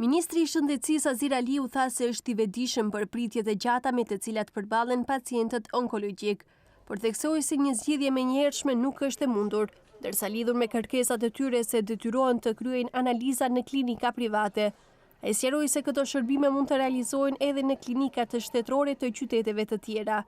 Ministri i Shëndetësisë Azir Aliu tha se është i vetëdijshëm për pritjet e gjata me të cilat përballen pacientët onkologjikë, por theksoi se një zgjidhje e menjëhershme nuk është e mundur, ndërsa lidhur me kërkesat e tyre se detyrohen të kryejnë analiza në klinika private. Ai sqaroi se këto shërbime mund të realizohen edhe në klinikat shtetërore të qyteteve të tjera,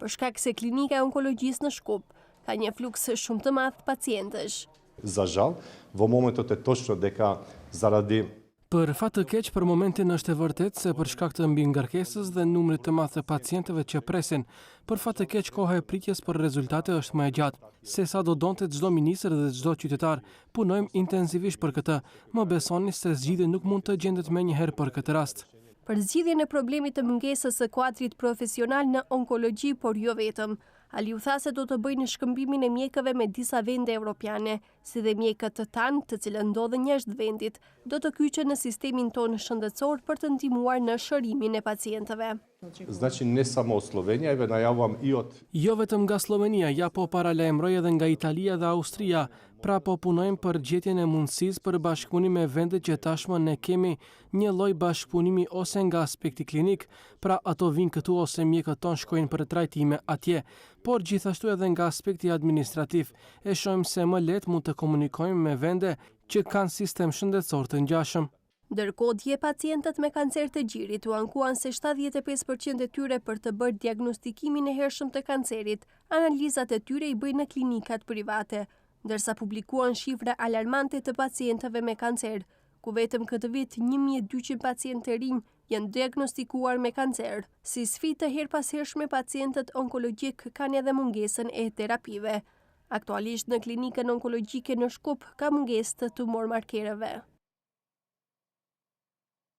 për shkak se klinika e onkologjisë në Shkup ka një fluks shumë të madh pacientësh. Za žal, vo momentot e točno deka zaradi Për fat të keq, për momentin është e vërtetë se për shkak të mbingarkesës dhe numrit të madh të pacientëve që presin, për fat të keq koha e pritjes për rezultate është më e gjatë se sa do donte çdo ministër dhe çdo qytetar. Punojmë intensivisht për këtë. Më besoni se zgjidhje nuk mund të gjendet menjëherë për këtë rast. Për zgjidhjen e problemit të mungesës së kuadrit profesional në onkologji, por jo vetëm, Aliu tha se do të bëjnë shkëmbimin e mjekëve me disa vende evropiane, si dhe mjekët tanë, të cilët ndodhen jashtë vendit, do të kyçen në sistemin tonë shëndetësor për të ndihmuar në shërimin e pacientëve. Znači ne samo od Slovenije, eve najavujem i od Jo vetëm nga Sllovenia, ja po paralajmëroj edhe nga Italia dhe Austria, pra po punojmë për gjetjen e mundësisë për bashkëpunim me vendet që tashmë ne kemi një lloj bashkëpunimi ose nga aspekti klinik, pra ato vijnë këtu ose mjekët tonë shkojnë për trajtime atje, por gjithashtu edhe nga aspekti administrativ, e shohim se më lehtë mund të komunikojmë me vende që kanë sistem shëndetësor të ngjashëm. Ndërkohë, dje pacientët me kancer të gjirit u ankuan se 75% e tyre për të bërë diagnostikimin e hershëm të kancerit, analizat e tyre i bëjnë në klinikat private, ndërsa publikuan shifra alarmante të pacientëve me kancer, ku vetëm këtë vit 1200 pacientë të rinj janë diagnostikuar me kancer. Si sfidë të herëpashershme pacientët onkologjik kanë edhe mungesën e terapive. Aktualisht në klinikën onkologjike në Shkup ka mungesë të tumor markerëve.